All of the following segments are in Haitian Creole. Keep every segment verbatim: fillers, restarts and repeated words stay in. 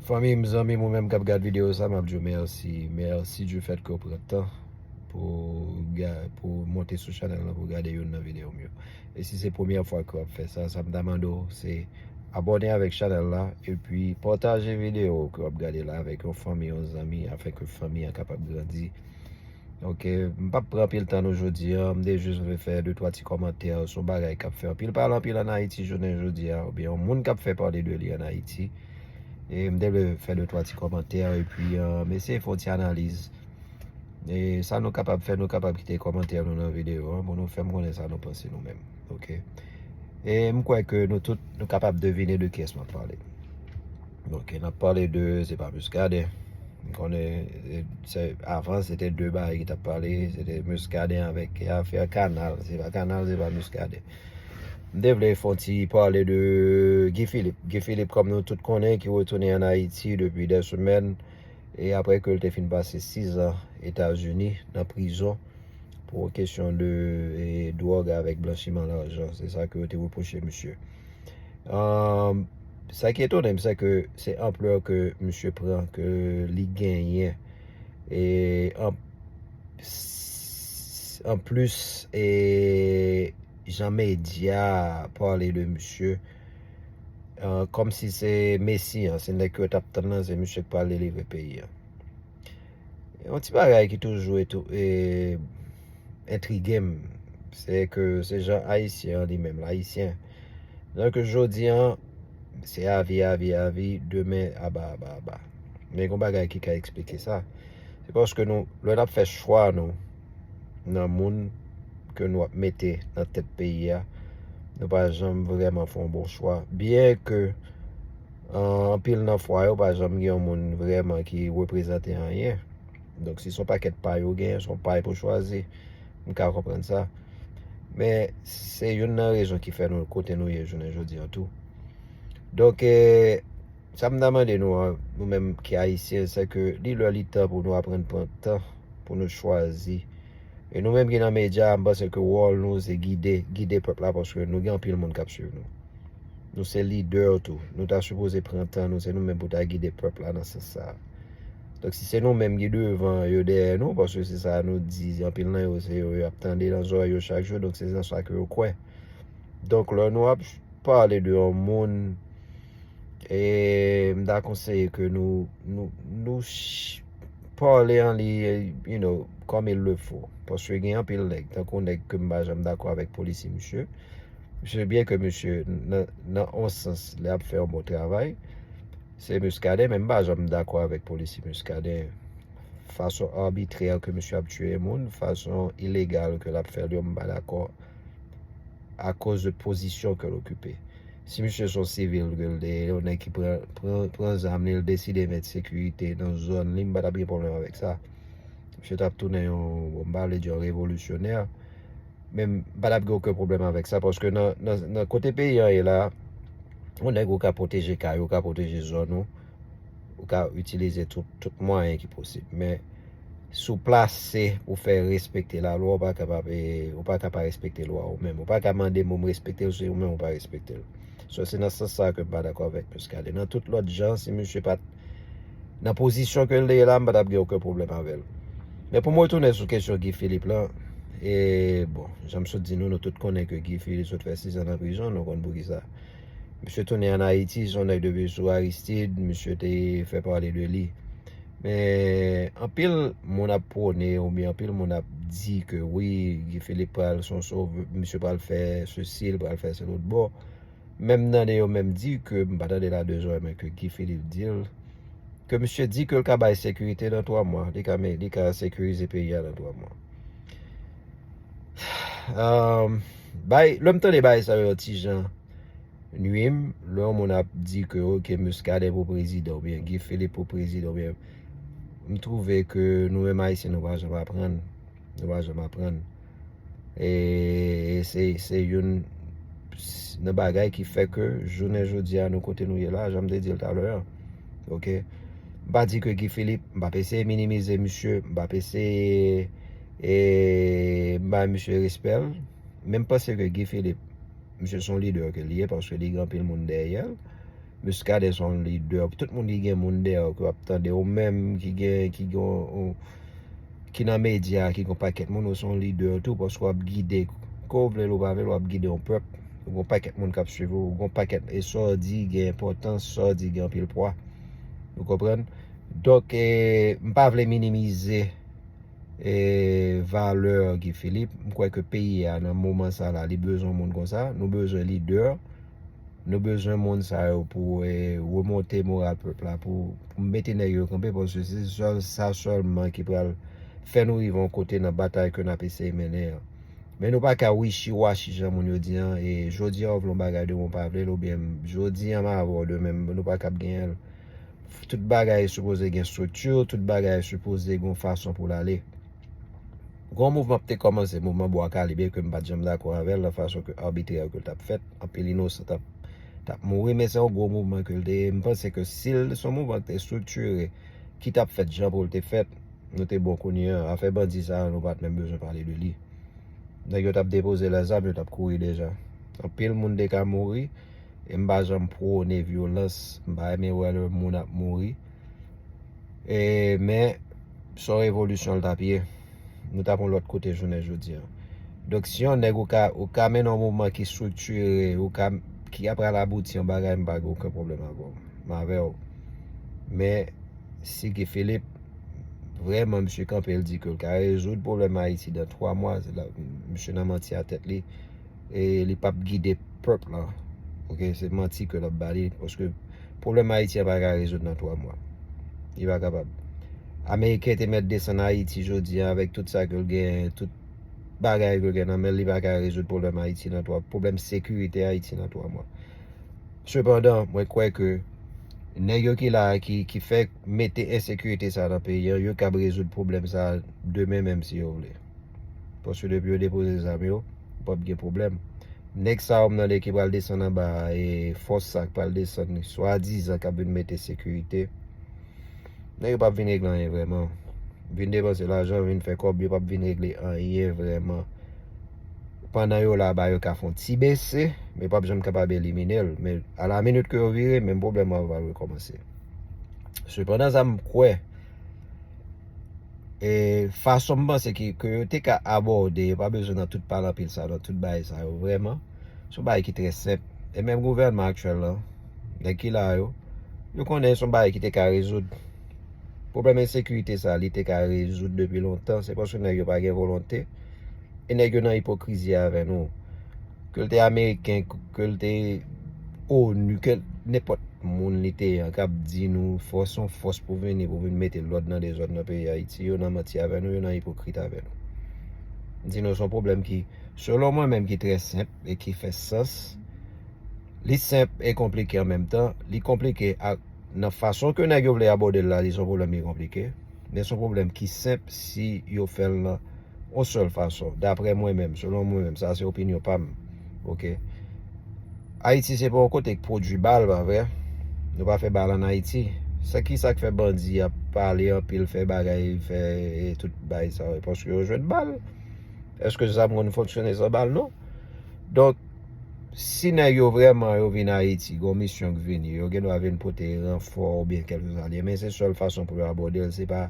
Fanmi m, zanmi m, ou menm k ap gad videyo sa, m ap di w mèsi. Mèsi du fait ke w pran tan pou, pou monte sou chanèl la pou gade youn nan videyo m yo. E si se premyè fwa ke w ap fè sa, sa m ta mande w se abòne avèk chanèl la, epi pataje videyo ke w ap gade la avèk yon fanmi, yon zanmi, afin ke fanmi an kapab grandi. Ok, m p ap pran anpil tan nou jodi a, m te jis vle fè de twa ti kòmantè sou bagay k ap fè anpil pale anpil ann Ayiti jounen jodi a, oubyen yon moun k ap fè pale de li ann Ayiti. E m te vle fè de twa ti kòmantè, epi m eseye fè yon ti analiz. E sa nou kapab fè, nou kapab kite kòmantè nou nan videyo an pou nou fè m konnen sa nou panse nou menm. Ok. E m kwè ke nou tout, nou kapab devine de kiyès m ap pale. Ok, n ap pale de, se pa Muscadin. M konnen, e, se, avan, se te de bagay ki t ap pale, se te Muscadin avèk afè kanal. Se pa kanal, se pa Muscadin. M te vle fè yon ti pale de Guy Philippe. Guy Philippe, kòm nou tout konnen, ki retounen ann Ayiti depi dè semèn, e apre ke l te fin pase sis an Etazini nan prizon pou kesyon de, e, dwòg avèk blanchiman lajan. Se sa ke yo te repwoche misye. Ahn, sa ki etone m, se ke se anplè ke misye pran, ke li genyen, e, an, s-, an plis, e, jan medya pale de misye, e, kòmsi se Mesi an, se nèg ke yo t ap tann nan, se misye k pral delivre peyi an. Yon ti bagay ki toujou etou-, e, entrige m, se ke se jan Ayisyen an li menm, l Ayisyen. Donk, jodi an, se avi, avi, avi, demen, aba, aba, aba. Men gen yon bagay ki ka eksplike sa. Se paske nou, lè n ap fè chwa nou nan moun ke nou ap mete nan tèt peyi a, nou pa janm vrèman fè yon bon chwa. Byen ke, an, anpil nan fwa yo, pa janm gen yon moun vrèman ki reprezante anyen. Donk, si se yon pakèt pay ou genyen, se yon pay pou chwazi. M ka konprann sa. Men, se youn nan rezon ki fè nou kote nou ye jounen jodi an tou. Donk, e, sa m ta mande nou an, nou menm ki Ayisyen, se ke li lè li tan pou nou aprann pran tan pou nou chwazi. E nou menm ki nan medya, m panse ke wòl nou se gide, gide pèp la, paske nou gen anpil moun k ap swiv nou. Nou se lidè tou. Nou ta sipoze pran tan nou, se nou menm pou ta gide pèp la nan sans sa a. Donk, si se nou menm ki devan, yo dèyè nou, paske se sa nou di, anpil nan yo, se yo, y ap tande nan zòrèy yo chak jou, donk se nan sa ke yo kwè. Donk, lè nou ap pale de yon moun, e m ta konseye ke nou, nou, nou ch-, pale an li, you know, comme il le faut. Paske gen anpil nèg, tankou nèg ke m pa janm dakò avèk polisi misye. Misye, byen ke misye, nan, nan yon sans, li ap fè yon bon travay. Se Muscadin, men m pa janm dakò avèk polisi Muscadin. Fason arbitrè ke misye ap tiye moun, fason ilegal ke l ap fè l yo, m pa dakò. Akoz de pozisyon ke l okipe. Si misye se yon sivil ke l te ye, yon nèg ki pran, pran, pran zam li, l deside met sekirite nan zòn li, m pa t ap gen pwoblèm avèk sa. Misye t ap tounen yon, bon, m pa vle di yon revolisyonè, men m pa t ap gen okenn pwoblèm avèk sa, paske nan, nan, nan kote peyi an ye la, yon nèg ou ka pwoteje kay ou, ou ka pwoteje zòn ou, ou ka itilize tout, tout mwayen ki posib. Men, si w plase pou fè respekte lalwa, ou pa kapab, e, ou pa ka pa respekte lwa ou menm. Ou pa ka mande moun respekte l si ou menm ou pa respekte l. So, se nan sans sa ke m pa dakò avèk Muscadin. Nan tout lòt jan, si misye pa t nan pozisyon ke l te ye la, m pa t ap gen okenn pwoblèm avè l. Men pou m retounen sou kesyon Guy Philippe lan, e, bon, jan m sot di nou, nou tout konnen ke Guy Philippe sot fè sis an nan prizon, nou konn poukisa. Misye tounen ann Ayiti, se yon nèg depi sou Aristide, misye te fè pale de li. Men, anpil moun ap pwone, oubyen anpil moun ap di ke wi, Guy Philippe pral se yon sove, misye pral fè sesi, li pral fè se lòt bò. Men m tande yo menm di ke, m pa tande l a de zòrèy, men ke Guy Philippe di l, ke misye di ke l ka bay sekirite nan twa mwa, li ka, li ka sekirize peyi a nan twa mwa. Ahn, bay, lè m tande bagay sa yo yon ti jan nwi m, lè yon moun ap di ke, ok, Muscadin pou prezidan, oubyen Guy Philippe pou prezidan, oubyen, m twouve ke nou menm Ayisyen, nou pa janm aprann. Nou pa janm aprann. E, e se, se youn nan bagay ki fè ke jounen jodi a nou kote nou ye la, jan m te di l talè a. Ok? M pa di ke Guy Philippe, m p ap eseye minimize misye, m p ap eseye, e, m bay misye respè l. Men m panse ke Guy Philippe, misye se yon lidè ke li ye, paske li gen anpil moun dèyè l. Muscadin se yon lidè. Tout moun ki gen moun dèyè w, ke w ap tande, ou menm ki gen, ki gen, ou, ki nan medya, ki gen yon pakèt moun, ou se yon lidè tou, paske w ap gide, ke w vle l ou pa vle l, w ap gide yon pèp. Ou gen yon pakèt moun k ap swiv ou, ou gen yon pakèt, e sa w di gen enpòtans, sa w di gen anpil pwa. Ou konprann? Donk, e, m pa vle minimize, e, valè Guy Philippe. M kwè ke peyi a, nan moman sa la, li bezwen moun konsa. Nou bezwen lidè. Nou bezwen moun sa yo pou, e, remonte moral pèp la, pou, pou mete nèg yo kanpe, paske se sèl, sa sèlman ki pral fè nou rive yon kote nan batay ke n ap eseye mennen an. Men nou pa ka wishy-washy jan moun yo di an, e jodi a w vle yon bagay, demen w pa vle l, oubyen jodi a m avè w, demen nou pa ka ap genyen l. Tout bagay sipoze gen estrikti, tout bagay sipoze gen yon fason pou l ale. Gwo mouvman ap te kòmanse, mouvman Bwa Kale, byenke m pa t janm dakò avè l nan fason ke abitrè ke l t ap fèt, anpil inosan t ap, t ap mouri, men se yon gwo mouvman ke l te ye. M panse ke si l se yon mouvman ki te estriktire, ki t ap fèt jan pou l te fèt, nou te bon kounye a. Afè bandi sa a, nou pa t menm bezwen pale de li. Nèg yo t ap depoze lèzam, yo t ap kouri deja. Anpil moun te ka mouri, e m pa janm pwone vyolans, m pa renmen wè lè moun ap mouri. E, men, se yon revolisyon l t ap ye. Nou t ap yon lòt kote jounen jodi a. Donk, si yon nèg ou ka, ou ka mennen yon mouvman ki estriktire, ou ka, ki ap pral abouti yon bagay, m pa gen okenn pwoblèm avè w. M avè w. Men, si Guy Philippe, vrèman, misye kanpe, l di ke l ka rezoud pwoblèm Ayiti nan twa mwa, se la, misye nan manti a tèt li, e li p ap gide pèp la. Oke, se manti ke l ap ba li, paske pwoblèm Ayiti a pa ka rezoud nan twa mwa. Li pa kapab. Ameriken te mèt desann Ayiti jodi a avèk tout sa ke l gen, tout bagay ke l gen nan men l, li pa ka rezoud pwoblèm Ayiti nan twa, pwoblèm sekirite Ayiti nan twa mwa. Sepandan, mwen kwè ke nèg yo ki la a, ki, ki fè mete ensekirite sa nan peyi an, yo kab rezoud pwoblèm sa demen menm si yo vle. Paske depi yo depoze zam yo, p ap gen pwoblèm. Nèg sa yo m tande ki pral desann anba a, e fòs sa k pral desann, swadizan k ap vin mete sekirite. Nèg yo p ap vin regle anyen vrèman. Vin depanse lajan, vin fè kòb, yo p ap vin regle anyen vrèman. Pandan yo la, ba yo ka fè yon ti bese, men p ap janm kapab elimine l. Men alaminit ke yo vire, menm pwoblèm nan va rekòmanse. Sepandan, sa m kwè, e fason m panse ki, ke yo te ka abòde, yo pa bezwen nan tout pale anpil sa, nan tout bagay sa yo, vrèman. Se yon bagay ki trè senp. E menm gouvènman aktyèl lan, nèg ki la yo, yo konnen se yon bagay ki te ka rezoud. Pwoblèm ensekirite sa, li te ka rezoud depi lontan. Se paske nèg yo pa gen volonte. E nèg yo nan ipokrizi avè nou. Ke l te ameriken, ke l te onu, ke nenpòt moun li te ye an k ap di nou fòs, yon fòs pou vini, pou vin mete lòd nan dezòd nan peyi Ayiti, yo nan manti avè nou, yo nan ipokrit avè nou. M di nou se yon pwoblèm ki, selon mwen menm, ki trè senp e ki fè sans. Li senp e konplike an menm tan. Li konplike ak, nan fason ke nèg yo vle abòde l la, li se yon pwoblèm ki konplike. Men se yon pwoblèm ki senp si yo fè l nan yon sèl fason. Daprè mwen menm, selon mwen menm, sa se opinyon pa m. Oke? Ayiti se pa yon kote k pwodui bal, pa vre? Nou pa fè bal ann Ayiti. Se kisa k fè bandi ap pale anpil, fè bagay, fè, e tout bagay sa yo? Paske yo jwenn bal. Èske zam konn fonksyone san bal? Non. Donk, si nèg yo vrèman yo vin Ayiti, gon misyon k vini, yo gen dwa vin pote ranfò oubyen kèlkeswa li ye, men se sèl fason pou yo abòde l, se pa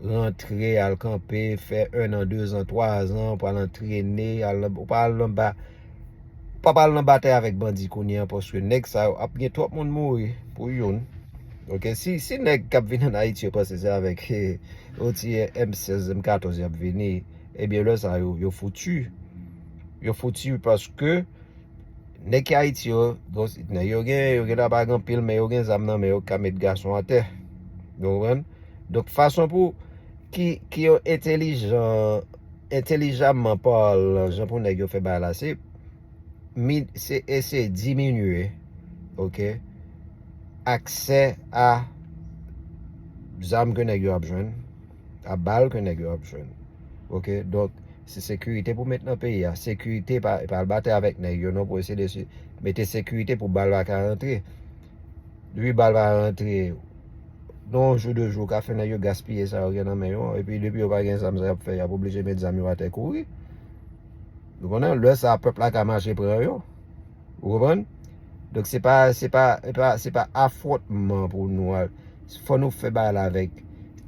rantre, al kanpe, fè en an, de zan, twa zan, pral antrene, al nan, ou pa al nan ba, ou pa pral nan batay avèk bandi kounye a, paske nèg sa yo ap gen twòp moun mouri pou youn. Oke, si, si nèg k ap vin ann Ayiti yo panse se avèk, eh, yon ti M sèz, M katòz y ap vini, ebyen lè sa yo, yo fouti. Yo fouti paske nèg ki Ayiti yo, gon, nèg yo gen, yo gen dwa pa gen anpil, men yo gen zam nan men yo k ka met gason atè. Ou konprann? Donk, fason pou ki, ki yo entèlijan, entèlijamman palan, jan pou nèg yo fè bagay la, se mi-, se eseye diminye, oke, aksè a zam ke nèg yo ap jwenn, a bal ke nèg yo ap jwenn. Oke, donk, se sekirite pou met nan peyi a. Sekirite pa, pa al batay avèk nèg yo non, pou eseye de se-, mete sekirite pou bal pa ka rantre. Depi bal pa rantre, nan yon jou, de jou, ka fè nèg yo gaspiye sa yo gen nan men yo. Epi depi yo pa gen zam sa y ap fè, y ap oblije met zam yo atè kouri. Ou konnen, lè sa a, pèp la ka mache pran yo. Ou konprann? Donk se pa, se pa, se pa, se pa afwontman pou nou al. Fò nou fè bagay la avèk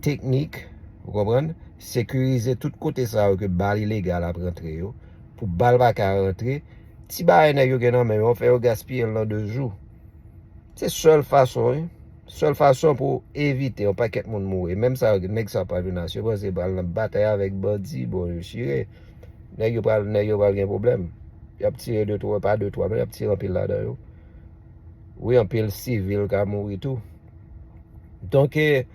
teknik, ou konprann? Sekirize tout kote sa yo ke bal ilegal ap rantre yo, pou bal pa ka rantre. Ti bagay nèg yo gen nan men yo, fè yo gaspiye l nan de jou. Se sèl fason, wi. Sèl fason pou evite yon pakèt moun mouri. Menm sa, nèg sa pral vin la, si yo panse pral nan batay avèk bandi, bon, yo chire. Nèg yo pral, nèg yo pral gen pwoblèm. Y ap tire de twa, pa de twa, non, y ap tire anpil ladan yo. Wi, anpil sivil ka mouri tou. Donk, eh,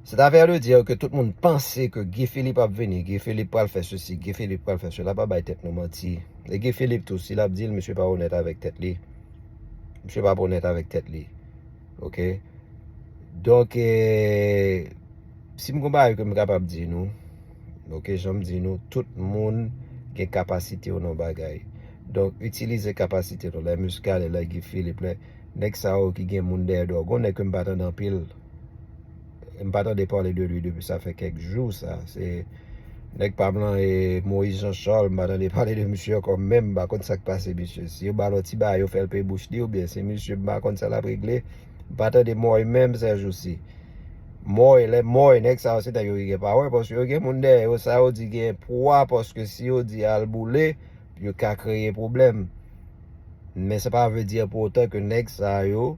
c'est affaire de dire que tout moun panse ke Guy Philippe ap vini, Guy Philippe pral fè sesi, Guy Philippe pral fè sela, pa bay tèt nou manti. E Guy Philippe tou, si l ap di l, misye pa onèt avèk tèt li. Misye pa onèt avèk tèt li. Oke? Donk, eh, si m gon bagay ke m kapab di nou, oke, jan m di nou, tout moun gen kapasite yo nan bagay. Donk, itilize kapasite nou. Lè Muscadin, lè Guy Philippe, lè nèg sa yo ki gen moun dèyè dò. Gon nèg ke m pa tande anpil. M pa tande pale de li depi sa fè kèk jou sa. Se nèg pa m lan, e Moïse Jean Charles, m pa tande pale de misye ankò menm, m pa konn sa k pase misye. Si yo ba l yon ti bagay, yo fè l pe bouch li, oubyen se misye, m pa konn sa l ap regle. M pa tande Moy menm sèjousi. Moy, lè Moy, nèg sa yo se nèg yo ki gen pawè, paske yo gen moun dèyè yo, sa yo di gen pwa, paske si yo di al boule, yo ka kreye pwoblèm. Men sa pa vle di pou otan ke nèg sa yo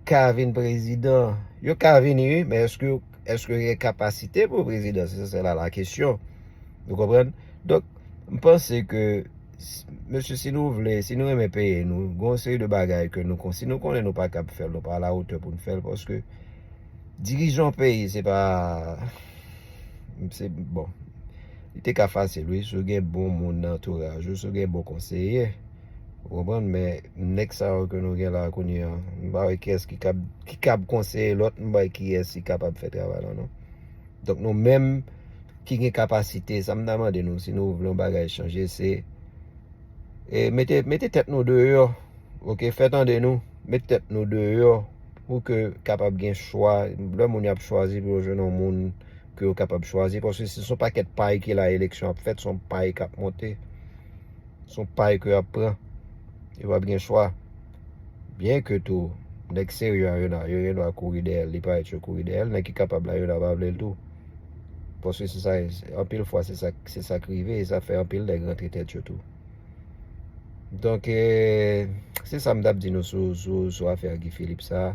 ka vin prezidan. Yo ka vini, wi, men èske, èske yo gen kapasite pou prezidan? Se sa la la kesyon. Ou konprann? Donk, m panse ke, s- mesye, si nou vle, si nou renmen peyi nou, gon seri de bagay ke nou kon, si nou konnen nou pa kab fè l, nou pa alawotè pou n fè l, paske dirijan yon peyi, se pa, se, bon, li te ka fasil, wi, si w gen bon moun nan antouraj ou, si w gen bon konseye, ou konprann, men nèg sa yo ke nou gen la kounye a, m pa wè kiyès ki kab, ki kab konseye lòt, m pa wè kiyès ki kapab fè travay la, non. Donk, nou menm ki gen kapasite, sa m ta mande nou, si nou vle yon bagay chanje, se, e, mete, mete tèt nou deyò, oke, fè tande nou, mete tèt nou deyò, pou ke kapab gen chwa, lè moun y ap chwazi, pou yo jwenn yon moun ke yo kapab chwazi, paske si se yon pakèt pay ki la, eleksyon ap fèt, se yon pay k ap monte. Se yon pay ke y ap pran. Yo p ap gen chwa. Byen ke tou, nèg serye a, yo la, yo gen dwa kouri dèyè l, li parèt yo kouri dèyè l, nèg ki kapab la, yo la pa vle l tou. Paske se sa, anpil fwa, se sa, se sa k rive, e sa fè anpil nèg rantre tèt yo tou. Donk, eh, se sa m t ap di nou sou, sou, sou afè Guy Philippe sa.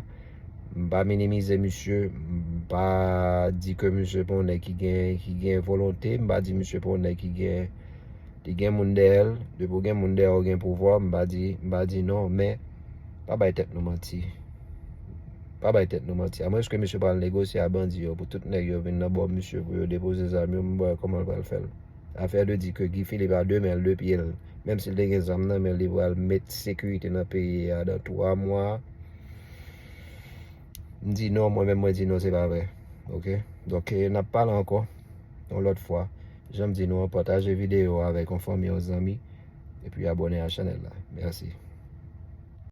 M pa minimize misye, m pa di ke misye pa yon nèg ki gen, ki gen volonte, m pa di misye pa yon nèg ki gen, li gen moun dèyè l. Depi w gen moun dèyè w, gen pouvwa, m pa di, m pa di non, men pa bay tèt nou manti. Pa bay tèt nou manti. Amwenske misye pral negosye a bandi yo pou tout nèg yo vin nan bò misye pou yo depoze zam yo, m pa wè kòman l pral fè l. Afè de di ke Guy Philippe a de men l, de pye l, menm si l te gen zam nan men l, li pral met sekirite nan peyi a dan twa mwa. M di non, mwen menm mwen di non, se pa vre. Oke? Donk, eh, n ap pale ankò yon lòt fwa. Jan m di nou an, pataje videyo a avèk yon fanmi, yon zanmi, epi abòne a chanèl la. Mèsi.